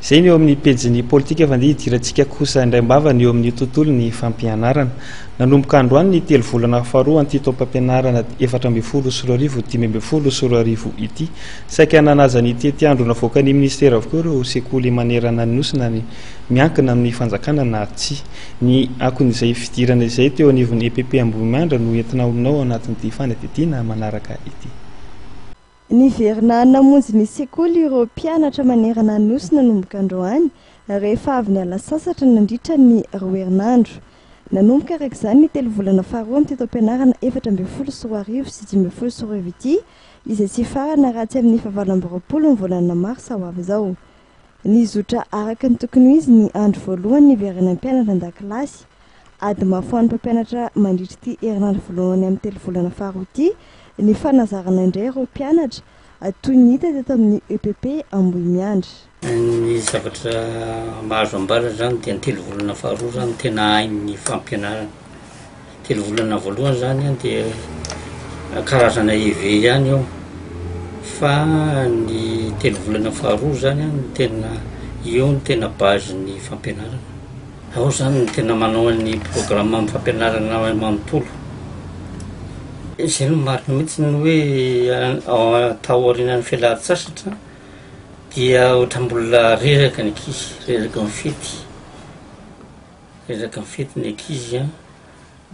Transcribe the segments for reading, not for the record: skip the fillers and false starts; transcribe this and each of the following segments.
Izay ny eo amin'ny pejin'ny politika fa ndeha hidirantsika kosa indray am-bava ny eo amin'ny tontolon'ny fampianarana. Nanomboka androany ny telo volana faharoa an'ity taom-pampianarana 2014 2015 ity. Saika nanaja ny tetiandro navoakan'ny minisitera avokoa ireo sekoly manerana ny Nosy na ny miankina amin'ny fanjakana na tsia. Ny akon'izay fidirana izay teo anivon'ny EPP Ambohimandra no entina aminao ao anatin'ity fanadihadiana manaraka ity. Niverina namonjy ny sekoly ireo mpianatra manerana ny Nosy nanomboka androany, rehefa avy niala sasatra nandritra ny roa herinandro. Nanomboka araka izany ny telo volana faharoa amin'ity taom-pianarana 2014 sy 2015 ity, izay tsy hifarana raha tsy amin'ny fahavalo amby roapolo ny volana marsa ho avy izao. Nizotra araka ny tokony ho izy ny andro voalohany niverenan'ny mpianatra an-dakilasy. Ady mafy ho an'ny mpampianatra mandritra ity herinandro voalohany amin'ny telo volana faharoa ity ny fanazarana indray ireo mpianatra, toy ny hita teto amin'ny EPP Ambohimiandra. Ny zavatra mahazo ambara zany dia ny telo volana faharoa zany tena hain'ny fampianarana. Telo volana voalohany zany an dia karazana EV ihany eo fa ny telo volana faharoa zany an no tena eo no tena base-n'ny fampianarana. Ao zany no tena manao ny programme amin'ny fampianarana manontolo. Izay no marina mihitsy ny hoe tao aorianan'ny fialan-tsasatra dia ohatran'ny mbola reraka ny ankizy, reraka ny fety. Reraka ny fety ny ankizy an,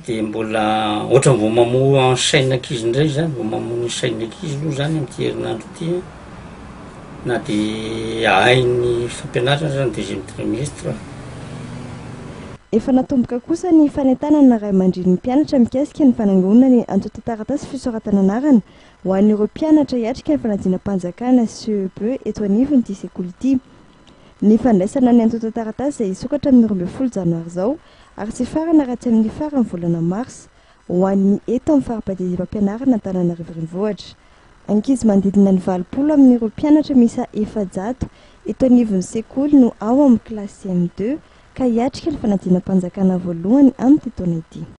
de mbola ohatran'ny vao mamoha ny sain'ny ankizy indray zany, vao mamoha ny sain'ny ankizy aloha zany am'ty herinandro ity an, na de hain'ny fampianarana aza ny deuxième trimestre. Efa natomboka kosa ny fanentanana ray aman-drenin'ny mpianatra mikasika ny fanangonana ny antontan-taratasy fisoratana anarana ho an'ireo mpianatra hiatrika ny fanadinam-panjakana CEPE eto anivon'ity sekoly ity. Ny fandraisana ny antontan-taratasy izay hisokatra amin'ny 12 janoary izao ary tsy hifarana raha tsy amin'ny faran'ny volana marsa, ho an'ny eto amin'ny fari-padidiam-pampianarana Antananarivo Renivohitra. Ankizy manodidina ny 80 amin'ireo mpianatra miisa 400 eto anivon'ny sekoly no ao amin'ny kilasy CM2 ka hiatrika ny fanadinam-panjakana voalohany amin'ity taona ity.